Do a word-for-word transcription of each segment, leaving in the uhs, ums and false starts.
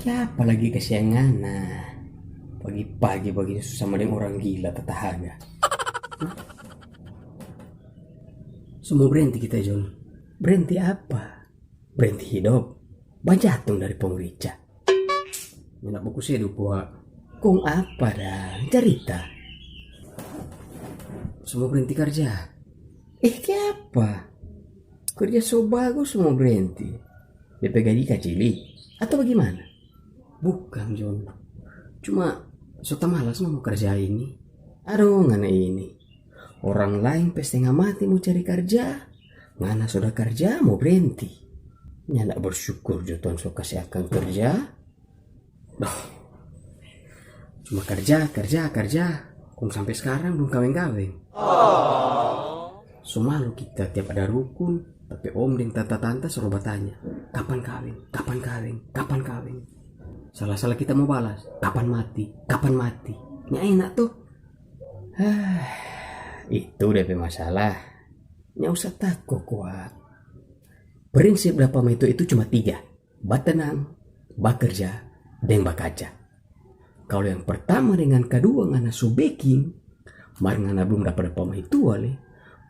Tapa lagi kasiang ngana. Pagi-pagi bagini so sama deng orang gila tatahaga. So mo brenti kita, John. Brenti apa? Brenti hidop? Bajatung dari pohong rica. Nyanda baku sedu kwa. Kong apa dang? Carita. So mo brenti karja. Eh, kiapa? Karja so bagus so mo brenti. Depe gaji kacili? Atau bagimana? Bukang, John. Cuma so tamalas no mo karja ini. Aduh, ngana ini. Orang laeng pe stenga mati mo cari karja, ngana so da karja mo brenti. Nyanda bersyukur jo Tuhan so kase akang karja. Doh. Cuma karja, karja, karja. Kong sampe skarang blum kaweng-kaweng. So malu kita tiap ada rukun, tapi om deng tanta-tanta selalu batanya, "Kapan kaweng? Kapan kaweng? Kapan kaweng?" Salah-salah kita mo balas, "Kapan mati? Kapan mati?" Nya enak to? Hah, itu depe masalah. Nya usah tako kwa. Prinsip dapa maitua itu cuma tiga: batenang, bakerja, deng bakaca. Kalu yang pertama dengan kadua ngana so beking, mar ngana blum dapa dapa maitua lei,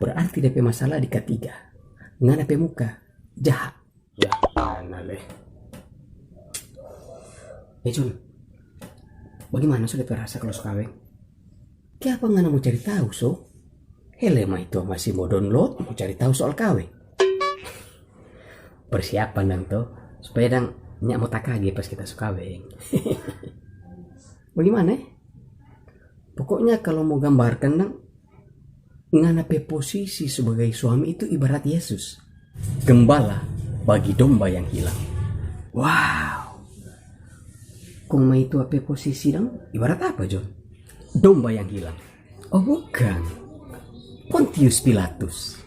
berarti depe masalah di katiga. Ngana pe muka jaha. Ya, ngana lei. Eh, John, bagimana so depe rasa kalu so kaweng? Kiapa ngana mo cari tau so? Hele, maitua masih mo download, mo cari tau soal kaweng. Persiapan dang to, supaya dang nya mo takage pas kita so kaweng. Bagimana, eh? Pokoknya kalu mo gambarkan dang, ngana pe posisi sebagai suami itu ibarat Yesus, gembala bagi domba yang hilang. Wow. Kong maitua pe posisi dang ibarat apa, John? Domba yang hilang. Oh, bukang. Pontius Pilatus.